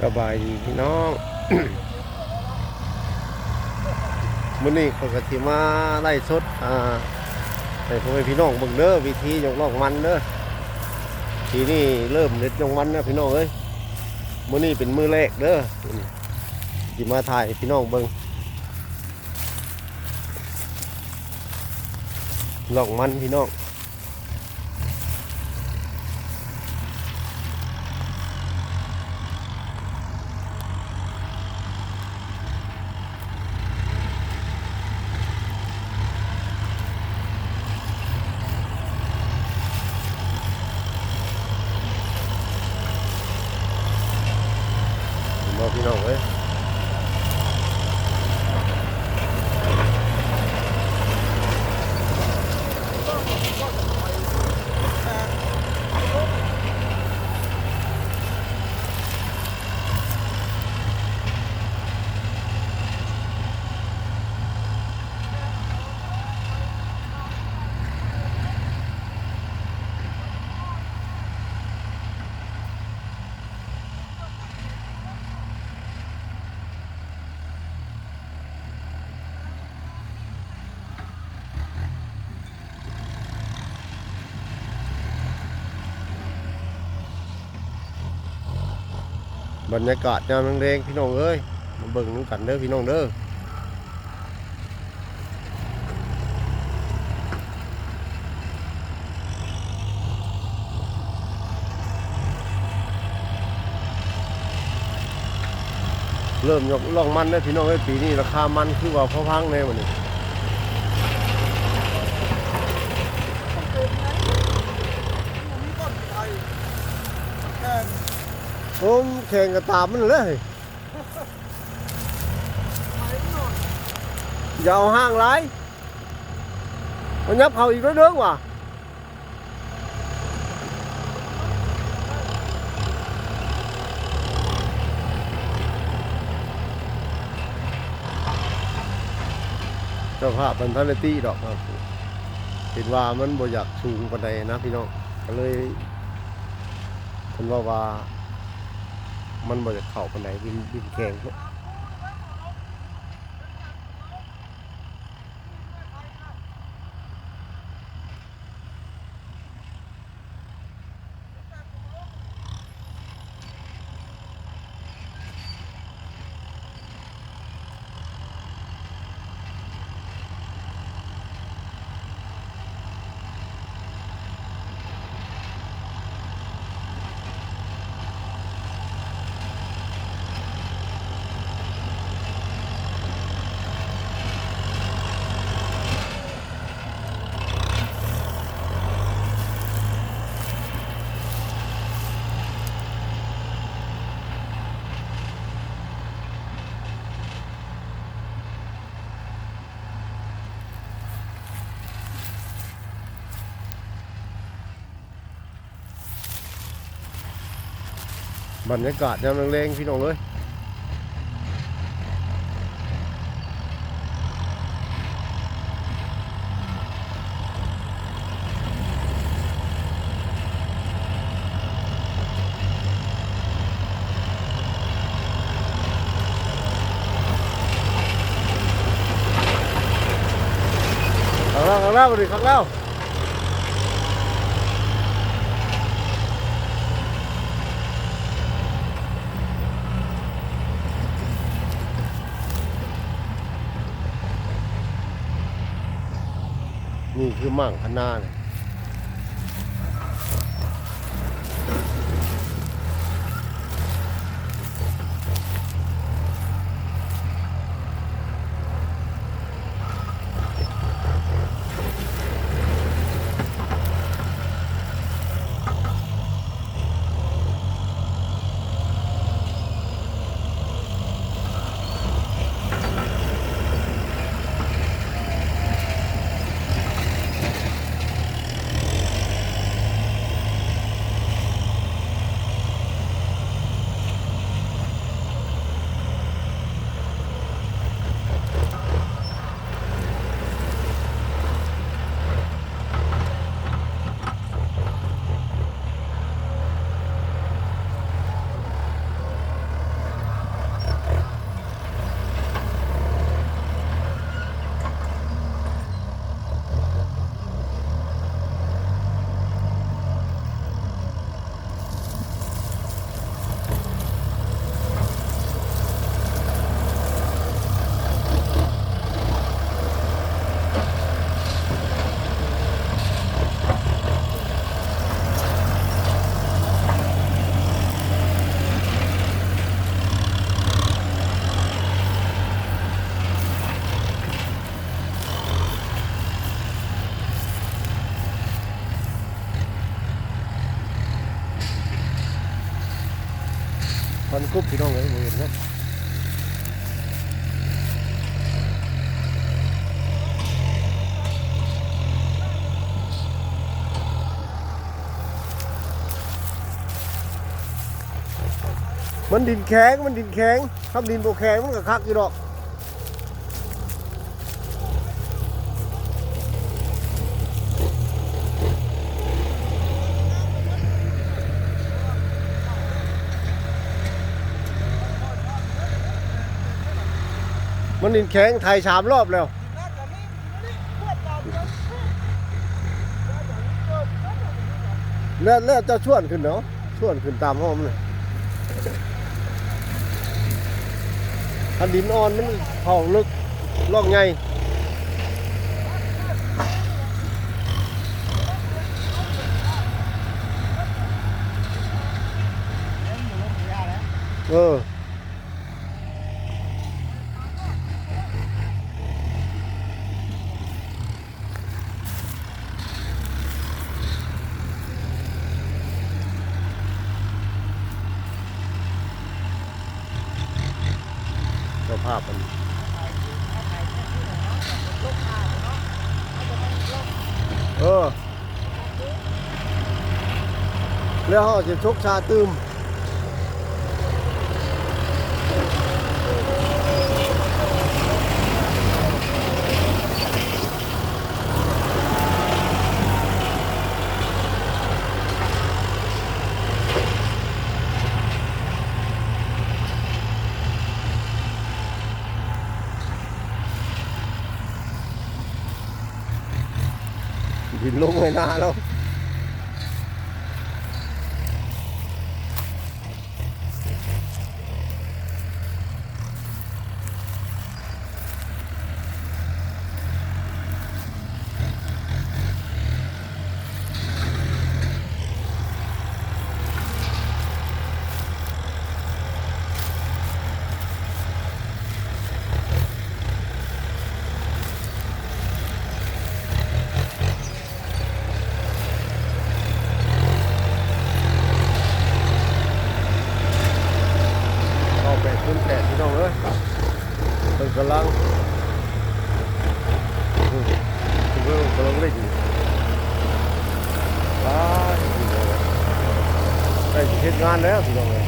ສະບາຍດີພີ່ນ້ອງ ມື້ນີ້ຂ້ອຍກໍຊິມາໄລຟ໌ສົດ ອ່າ ໃຫ້ພໍ່ແມ່ພີ່ນ້ອງເບິ່ງເດີ ວິທີຍົກລ່ອງມັນເດີ. ປີນີ້ເລີ່ມເຮັດລ່ອງມັນແລ້ວພີ່ນ້ອງເອີຍ ມື້ນີ້ເປັນມື້ແລກເດີ ຊິມາຖ່າຍໃຫ້ພີ່ນ້ອງເບິ່ງ ລ່ອງມັນພີ່ນ້ອງ. ເຫັນບໍ່ພີ່ນ້ອງເອີຍ ບັນຍາກາດຍາມແລງໆ ພີ່ນ້ອງເອີຍ ມາເບິ່ງນຳກັນເດີພີ່ນ້ອງເດີ. ເລີ່ມຍົກລ່ອງມັນແລ້ວພີ່ນ້ອງເອີຍ ປີນີ້ລາຄາມັນຄືວ່າພໍຟັງແດ່ບັດນີ້ ໂອ້ ແຂ່ງກັນຕາມມັນເລີຍ ຢ່າເອົາຫ່າງຫຼາຍ ມັນຫຍັບເຂົ້າອີກໜ້ອຍໜຶ່ງວ່າ ເຈົ້າພາບເພິ່ນທັນໄດ້ຕິດອກ ເຫັນວ່າມັນບໍ່ຢາກສູງປານໃດນະພີ່ນ້ອງ ກໍເລີຍ ເພິ່ນເວົ້າວ່າມັນບໍ່ຢາກເຂົ້າປານໃດ ດິນ ດິນແຂງ. ບັນຍາກາດຍາມແລງໆ ພີ່ນ້ອງເອີຍ. ຄັກແລ້ວ ຄັກແລ້ວ ບັດນີ້ຄັກແລ້ວ. ນີ້ຄືໝາກຄະນານີ້. ໂ ຄວັນກຸບ ພີ່ນ້ອງເອີຍ ບໍ່ເຫັນເນາະ. ມັນດິນແຂງ ມັນດິນແຂງ. ຄັນດິນບໍ່ແຂງ ມັນກໍຄັກຢູ່ດອກ. ມັນດິນແຂງ ໄຖສາມລອບແລ້ວ. ແລ້ວ ແລ້ວເຈົ້າຊວນຂຶ້ນເນາະ. ຊວນຂຶ້ນຕາມຫ້ອງມັນເລີຍ. ຄັນດິນອ່ອນມັນເຂົ້າເລິກ ຮ່ອງໃຫຍ່. ເອີ. ເຈົ້າພາບເພິ່ນ ເອີ ແລ້ວເຮົາຊິຊົກຊາຕື່ມ. ດິນລົງໃຫ້ໜ້າແລ້ວ. ເກົ້າແປດຄູນແປດ ພີ່ນ້ອງເອີຍ ເພິ່ນກຳລັງ ເພິ່ນກຳລັງເລັ່ງ ໄປ ພີ່ນ້ອງເອີຍ ໃກ້ຊິເຮັດງານແລ້ວ ພີ່ນ້ອງເອີຍ.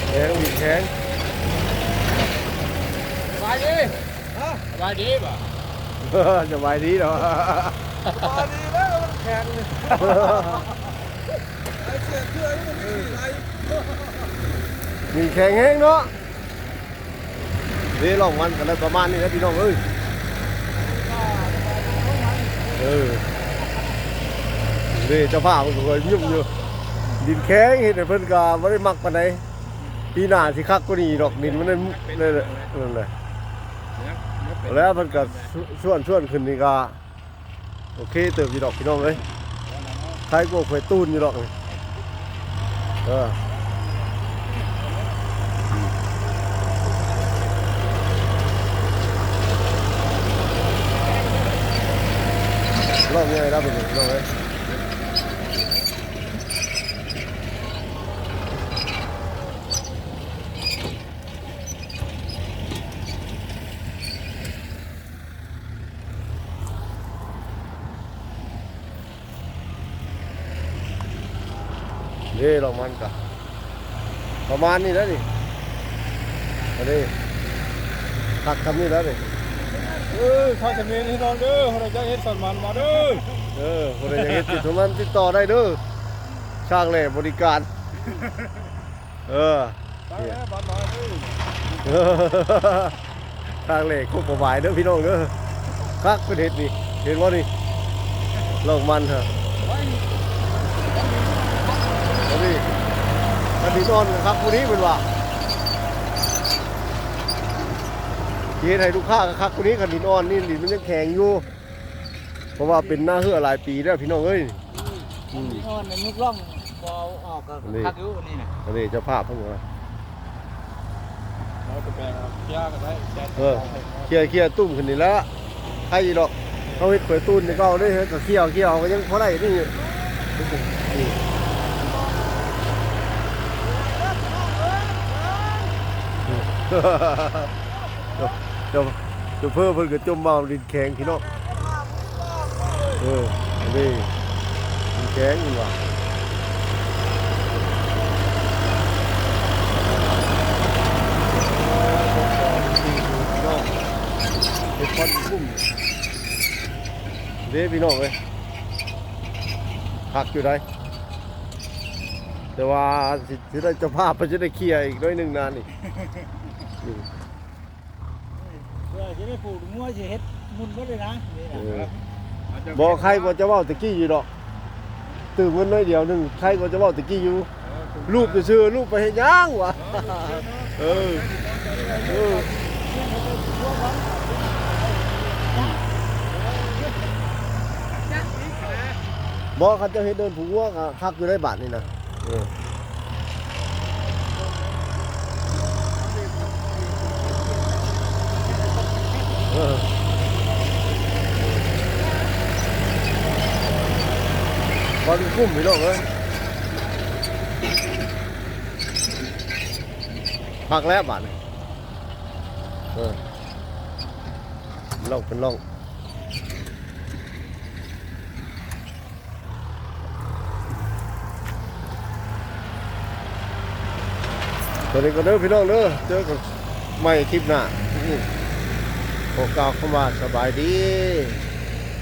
ແຂງ ດິນແຂງ. ສະບາຍດີ. ຮະ? ສະບາຍດີບໍ່? ສະບາຍດີເນາະ. ສະບາຍດີແລ້ວ ມັນແຂງນີ້. ໄອ້ເສື້ອເຄື່ອງມັນມີຫຼາຍ ມີແຂງແຮງເນາະ. ເດ້ ລອງວັນກັນໄດ້ປະມານນີ້ແຫຼະ ພີ່ນ້ອງເອີຍ. ເອີ ເດ້ ເຈົ້າພາບເພິ່ນກໍຫຍຸ້ງຢູ່. ດິນແຂງເຮັດໃຫ້ເພິ່ນກໍບໍ່ໄດ້ມັກປານໃດ. ປີໜ້າຊິຄັກກວ່ານີ້ດອກ ດິນມັນນັ້ນ ນັ້ນແຫຼະ ນັ້ນແຫຼະ. ແລ້ວເພິ່ນກໍຊວນ ຊວນຂຶ້ນນີ້ກໍ ໂອເຄເຕີບຢູ່ດອກ ພີ່ນ້ອງເອີຍ. ໃຄກວ່າຂ້ອຍຕູນຢູ່ດອກນີ້. ເອີ ອືມ. ເມື່ອຍແລ້ວ ພີ່ນ້ອງເອີຍ. ເດ້ ລອງມັນກະປະມານນີ້ແຫຼະນີ້. ອັນນີ້ຄັກສ່ຳນີ້ແຫຼະນີ້. ເອີ ຄັກສ່ຳນີ້ພີ່ນ້ອງເດີ. ຜູ້ໃດຢາກເຮັດສວນມັນມາເດີ. ເອີ ຜູ້ໃດຢາກເຮັດສວນມັນຕິດຕໍ່ໄດ້ເດີ. ຊ່າງແຫຼ້ບໍລິການ. ເອີ ຊ່າງແຫຼ້ບ້ານນ້ອຍເດີ. ທາງເລກຄົກປະຫວາຍເດີພີ່ນ້ອງເດີ. ຄັກເພິ່ນເຮັດນີ້ ເຫັນບໍ່ນີ້ ລອກມັນຮະ. ອັນນີ້ ຄັນດິນອ່ອນກໍຄັກກວ່ານີ້ເພິ່ນວ່າ ຊິເຮັດໃຫ້ລູກຄ້າກໍຄັກກວ່ານີ້. ຄັນດິນອ່ອນນີ້ ດິນມັນຍັງແຂງຢູ່ ເພາະວ່າເປັນນາເຮືອຫຼາຍປີແລ້ວພີ່ນ້ອງເອີຍ. ອືມ ອືມ ອັນນີ້ອ່ອນນະ ຍຸກລ່ອງບໍ່ເອົາອອກກໍ ອັນນີ້ ຄັກຢູ່ອັນນີ້ນະ. ອັນນີ້ເຈົ້າພາບເພິ່ນວ່າ ເຮົາກໍແປງເອົາ ເຄຍກໍໄດ້ ແຕ່ ເອີ ເຄຍ ເຄຍຕຸ້ມຂຶ້ນນີ້ແຫຼະ ໃຄຢູ່ດອກ. ເຮົາເຮັດເປີດຕູ້ນແຕ່ເກົ່າເດ້ ເຮົາກໍເຄຍ ເຄຍເຮົາກໍຍັງພໍໄດ້ນີ້. ນີ້ ເຈົ້າ ເຈົ້າ ເຈົ້າເພີ້ເພິ່ນກໍຈົ່ມເວົ້າດິນແຂງພີ່ນ້ອງ. ເອີ ອັນນີ້ ມັນແຂງຢູ່ວ່າ ເຮັດຄວັນກຸ້ມເດ້ພີ່ນ້ອງເອີຍ. ຄັກຢູ່ໃດ ແຕ່ວ່າຊິ ຊິໄດ້ເຈົ້າພາບ ເພິ່ນຊິໄດ້ເຄຍອີກໜ້ອຍໜຶ່ງນານີ້. ເພື່ອຊິໄດ້ປູກງົວ ຊິເຮັດໝຸ່ນເບິດເລີຍນະ. ເອີ ບໍ່ ໄຄກວ່າຈະເວົ້າແຕ່ກີ້ຢູ່ດອກ ຕື່ມເງິນໜ້ອຍດຽວໜຶ່ງ ໄຄກວ່າຈະເວົ້າແຕ່ກີ້ຢູ່. ເອີ ລູບຊື່ໆ ລູບໄປເຮັດຫຍັງວະ. ເອີ ເອີ ບໍ່ ຄັນເຈົ້າເຮັດເດີ່ນຜູກງົວກໍຄັກຢູ່ໃດ໋ບາດນີ້ນະ. ເອີ ເອີ ຄວັນກຸ້ມພີ່ນ້ອງເອີຍ. ຄັກແລ້ວບາດນີ້ ເອີ ເປັນຮ່ອງເປັນຮ່ອງ. ສະບາຍດີກ່ອນເດີພີ່ນ້ອງເດີ ເຈີກັນໃໝ່ຄລິບໜ້າ. ຂໍກ່າວຄຳວ່າສະບາຍດີ.